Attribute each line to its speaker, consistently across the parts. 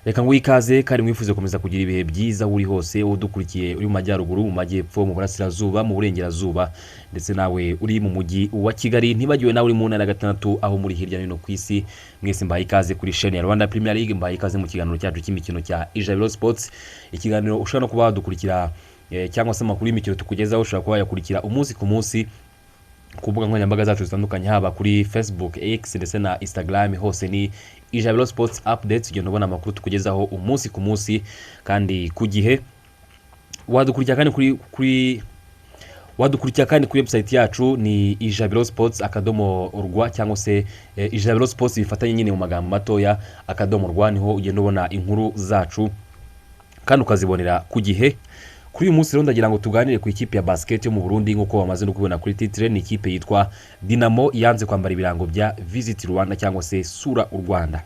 Speaker 1: Reka nguhe ikaze kandi mwifuze gukomeza kugira ibihe byiza aho uri hose, udukurikiye uri mu majyaruguru, mu majyepfo, mu burasirazuba, mu burengerazuba, ndetse nawe uri mu mujyi wa Kigali, ntibagiwe nawe uri mu ntara ya gatandatu, aho muri hirya no hino ku isi. Mwese mbahaye ikaze kuri chaîne ya Rwanda Premier League, mbahaye ikaze mu kiganiro cyacu cy'imikino cya Ijabiro Sports, ikiganiro ushobora no kuba wadukurikira cyangwa se amakuru y'imikino tukugezaho ushobora kuba wayakurikira umunsi ku munsi ku mbuga nkoranyambaga zacu zitandukanye, haba kuri Facebook, X ndetse na Instagram, hose ni Ijabiro Sports Updates. Ugenda ubona amakuru tukugezaho umunsi ku munsi kandi ku gihe. Wadukurikira kandi kuri website yacu ni ijabirosports.rw, cyangwa se Ijabiro Sports bifatanye nyine mu magambo matoya .rw, niho ugenda ubona inkuru zacu kandi ukazibonera ku gihe. Kuri uyu munsi rero ndagira ngo tuganire ku ikipe ya basket yo mu Burundi. Nk'uko bamaze no kubibona kuri titre, ni ikipe yitwa Dinamo yanze kwambara ibirango bya Visit Rwanda cyangwa se Sura u Rwanda.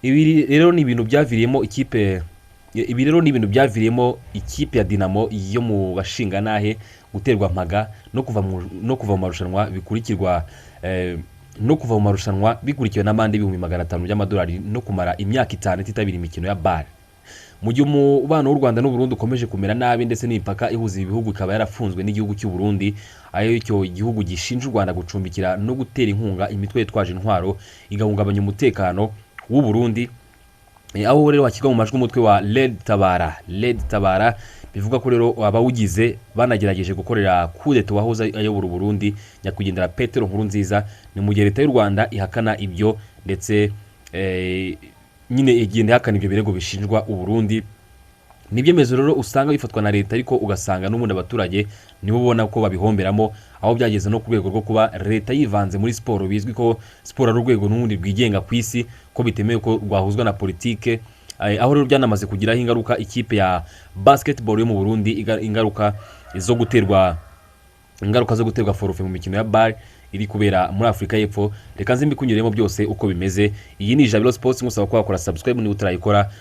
Speaker 1: Ibi rero ni ibintu byaviriyemo ikipe ya Dinamo yo mu bashinganahe guterwa mpaga no kuva mu marushanwa bikurikirwa no kuva mu marushanwa bikurikiwe n'amande 500,000 by'amadolari no kumara imyaka 5 ititabira imikino ya BAL. Mu gihe umubano w'u Rwanda n'u Burundi ukomeje kumera nabi, ndetse n'imipaka ihuza ibi bihugu ikaba yarafunzwe n'igihugu cy'u Burundi, aho icyo gihugu gishinja u Rwanda gucumbikira no gutera inkunga imitwe yitwaje intwaro igahungabanya umutekano w'u Burundi. Aho rero hashyirwa mu majwi umutwe wa Red Tabara. Red Tabara bivuga ko rero abawugize banagerageje gukorera kudeta uwahoze ayobora u Burundi, nyakwigendera Petero Nkurunziza. Ni mu gihe leta y'u Rwanda ihakana ibyo, ndetse nyine igenda ihakana ibyo birego bishinjwa u Burundi. Ni ibyemezo rero usanga bifatwa na leta, ariko ugasanga n'ubundi abaturage nibo ubona ko babihomberamo, aho byageze no ku rwego rwo kuba leta yivanze muri siporo. Bizwi ko siporo ari urwego n'ubundi rwigenga ku isi, ko bitemewe ko rwahuzwa na politike. Aho rero byanamaze kugiraho ingaruka ikipe ya basketball yo mu Burundi, ingaruka zo guterwa forfait mu mikino ya BAL iri kubera muri Afurika y'Epfo. Reka nze mbikunyuremo byose uko bimeze. Iyi ni Ijabiro Sports, ngusaba ko wakora subscribe niba utarayikora.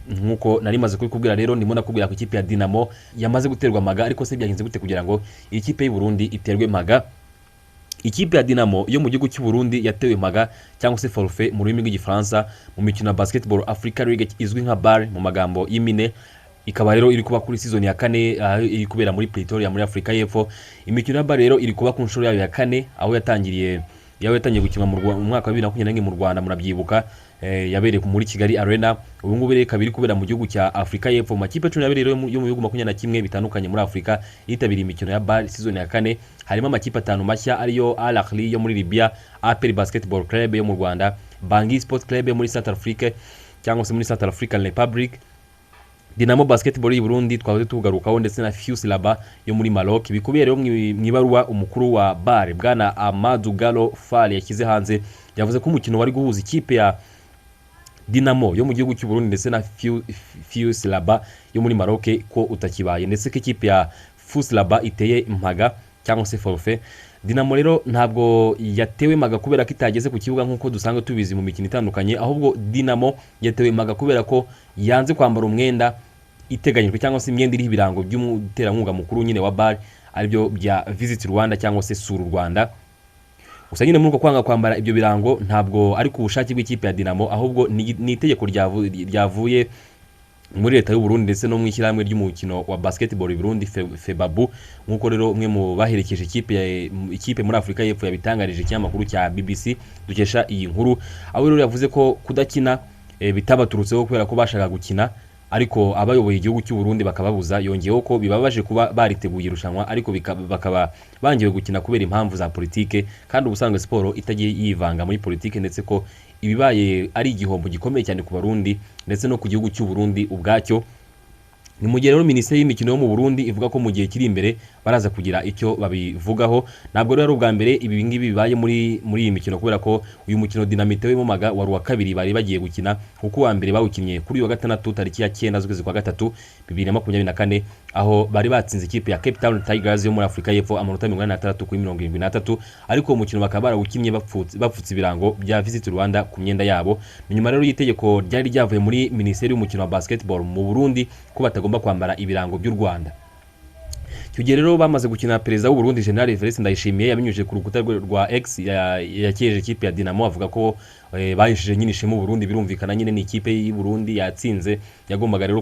Speaker 1: Nkuko nari maze kubikubwira rero, ndimo nakubwira ko ikipe ya Dinamo yamaze guterwa mpaga. Ariko se byagenze gute kugira ngo iyi kipe y'u Burundi iterwe mpaga? Ikipe ya Dinamo yo mu gihugu cy'u Burundi yatewe mpaga cyangwa se forfait mu rurimi rw'Igifaransa mu mikino ya Basketball Africa League izwi nka BAL mu magambo y'impine, ikaba rero iri kuba kuri season ya kane, aho iri kubera muri Pretoria muri Afurika y'Epfo. Imikino ya BAL rero iri kuba ku nshuro yayo ya kane, aho yatangiye gukinwa mu mwaka wa 2021 mu Rwanda, murabyibuka, yabereye muri Kigali Arena. Ubu ngubu rero ikaba iri kubera mu gihugu cya Afurika y'Epfo. Mu makipe 12 rero yo mu bihugu 21 bitandukanye muri Afurika yitabiriye imikino ya BAL season ya kane, harimo amakipe atanu mashya ariyo Al Ahly yo muri Libya, APR Basketball Club yo mu Rwanda, Bangui Sport Club yo muri Central Africa cyangwa se muri Central African Republic, Dinamo Basketball y'u Burundi twahoze tugarukaho, ndetse na FUS Rabat yo muri Maroc. Bikubiye rero mu ibaruwa umukuru wa BAL, bwana Amadou Gallo Fall, yashyize hanze. Yavuze ko umukino wari guhuza ikipe ya Dinamo yo mu gihugu cy'u Burundi ndetse na FUS Rabat yo muri Maroc ko utakibaye, ndetse ko ikipe ya FUS Rabat iteye impaga cyangwa se forfait. Dinamo rero ntabwo yatewe mpaga kubera ko itageze ku kibuga nk'uko dusanzwe tubizi mu mikino itandukanye, ahubwo Dinamo yatewe mpaga kubera ko yanze kwambara umwenda iteganyijwe cyangwa se imyenda iriho ibirango by'umuterankunga mukuru nyine wa BAL, aribyo bya Visit Rwanda cyangwa se Sura u Rwanda. Gusa nyine muri uko kwanga kwambara ibyo birango, ntabwo ari ku bushake bw'ikipe ya Dinamo, ahubwo ni itegeko ryavuye muri leta y'u Burundi ndetse no mu ishyirahamwe ry'umukino wa basketball i Burundi, FEBABU, nk'uko rero umwe mu baherekeje ikipe muri Afurika y'Epfo yabitangarije ikinyamakuru cya BBC dukesha iyi nkuru, aho rero yavuze ko kudakina bitabaturutseho kubera ko bashakaga gukina, ariko abayoboye igihugu cy'u Burundi bakababuza. Yongeyeho ko bibabaje kuba bariteguye irushanwa, ariko bakaba bangiwe gukina kubera impamvu za politike, kandi ubusanzwe siporo itagiye yivanga muri politike, ndetse ko ibibaye ari igihombo gikomeye cyane ku Barundi ndetse no ku gihugu cy'u Burundi ubwacyo. Ni mu gihe rero Minisiteri y'Imikino yo mu Burundi ivuga ko mu gihe kiri imbere baraza kugira icyo babivugaho. Ntabwo rero ari ubwa mbere ibi ngibi bibaye muri iyi mikino, kubera ko uyu mukino Dinamo itewemo mpaga wari uwa kabiri bari bagiye gukina, kuko uwa mbere bawukinnye kuri uyu wa gatandatu tariki ya 9 z'ukwezi kwa gatatu 2024, aho bari batsinze ikipe ya Cape Town Tigers yo muri Afurika y'Epfo amanota 86-73, ariko uwo mukino bakaba barawukinnye bapfutse ibirango bya Visit Rwanda ku myenda yabo. Ni nyuma rero y'itegeko ryari ryavuye muri Minisiteri y'Umukino wa Basketball mu Burundi ko batagomba kwambara ibirango by'u Rwanda. Icyo gihe rero bamaze gukina, perezida w'u Burundi, General Evariste Ndayishimiye, yabinyujije ku rukuta rwe rwa X yakeje ikipe ya Dinamo, avuga ko Bahesheje nyine ishema u Burundi, birumvikana nyine ni ikipe y'u Burundi yatsinze, yagombaga rero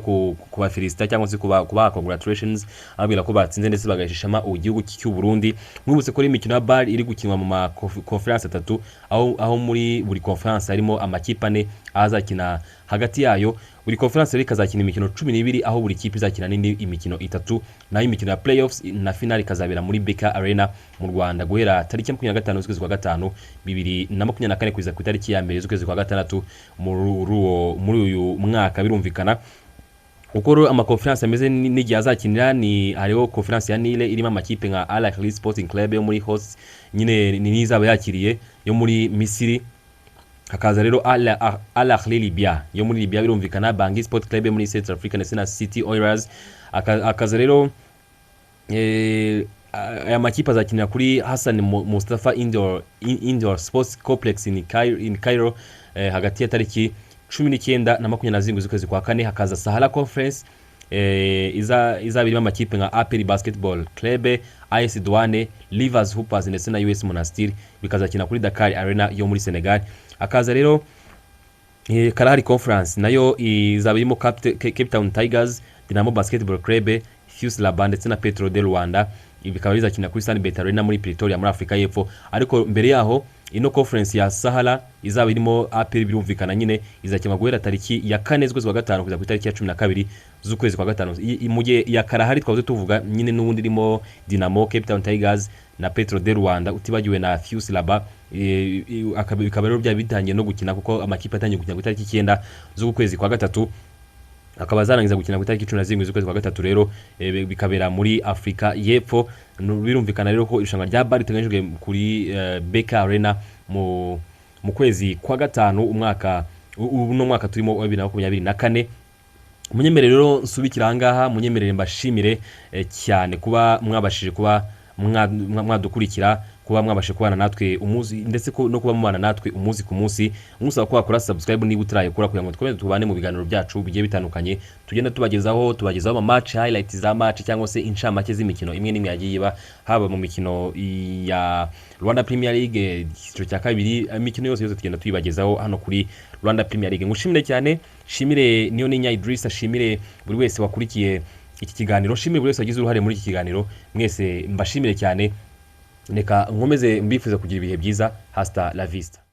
Speaker 1: kubafelicita cyangwa se kubaha congratulations, ababwira ko batsinze ndetse bagahesha ishema igihugu cy'u Burundi. Mwibutse ko imikino ya BAL iri gukinwa mu ma conference atatu, aho muri buri conference harimo amakipe ane azakina hagati yayo. Buri conference rero ikazakina imikino 12, aho buri kipe izakina n'indi imikino itatu, naho imikino ya playoffs na final ikazabera muri BK Arena mu Rwanda guhera tariki ya 25 z'ukwezi kwa gatanu 2024 kugeza ku itariki ya 1 z'ukwezi kwa gatandatu muri uyu mwaka. Birumvikana uko rero amakonferanse ameze n'igihe azakinira, ni hariho conference ya Nile irimo amakipe nka Al Ahly Sporting Club yo muri host nyine ni n'izaba yakiriye yo muri Misiri, hakaza rero Al Ahly Libya yo muri Libya, birumvikana Bangui Sport Club yo muri Central Africa ndetse na City Oilers. Hakaza rero aya makipe azakinira kuri Hassan Mustafa Indoor Sports Complex in Cairo, hagati ya tariki 19 na 27 z'ukwezi kwa kane. Hakaza Sahara Conference, izaba irimo amakipe nka APR Basketball Club, AS Douane, Rivers Hoopers ndetse na US Monastir, bikazakina kuri Dakar Arena yo muri Senegal. Hakaza rero Kalahari Conference, nayo izaba irimo Cape Town Tigers, Dynamo Basketball Club, FUS Rabat ndetse na Petro de Rwanda. Ibi bikaba bizakina kuri Sunbet Arena muri Pretoria muri Afurika y'Epfo. Ariko mbere yaho, ino conference ya Sahara izaba irimo APR, birumvikana nyine izakinwa guhera tariki ya 4 z'ukwezi kwa gatanu kugeza ku itariki ya 12 z'ukwezi kwa gatanu. Mu gihe iya Kalahari twahoze tuvuga nyine n'ubundi irimo Dynamo, Cape Town Tigers na Petro de Rwanda, utibagiwe na FUS Rabat, bikaba rero byaba bitangiye no gukina, kuko amakipe atangiye gukina ku itariki 9 z'ukwezi kwa gatatu, akaba azarangiza gukina ku itariki 17 z'ukwezi kwa gatatu rero, bikabera muri Afurika y'Epfo. Birumvikana rero ko irushanwa rya BAL riteganyijwe kuri BK Arena mu kwezi kwa gatanu umwaka uno mwaka turimo wa 2024. Munyemerere rero nsubikira ahangaha, munyemerere mbashimire cyane kuba mwabashije kuba mwadukurikira, kuba mwabashe kubana natwe umunsi, ndetse no kuba mubana natwe umunsi ku munsi. Musaba ko wakora subscribe niba utarayikora, kugira ngo dukomeze tubane mu biganiro byacu bigiye bitandukanye tugenda tubagezaho ama match highlights za match cyangwa se incamake z'imikino imwe n'imwe yagiye iba, haba mu mikino ya Rwanda Premier League icyiciro cya kabiri, imikino yose yose tugenda tuyibagezaho hano kuri Rwanda Premier League. Ngushimire cyane, shimire niyo ninya Idrissa, shimire buri wese wakurikiye iki kiganiro, shimire buri wese wagize uruhare muri iki kiganiro, mwese mbashimire cyane. Reka nkomeze mbifuza kugira ibihe byiza. Hasta la vista.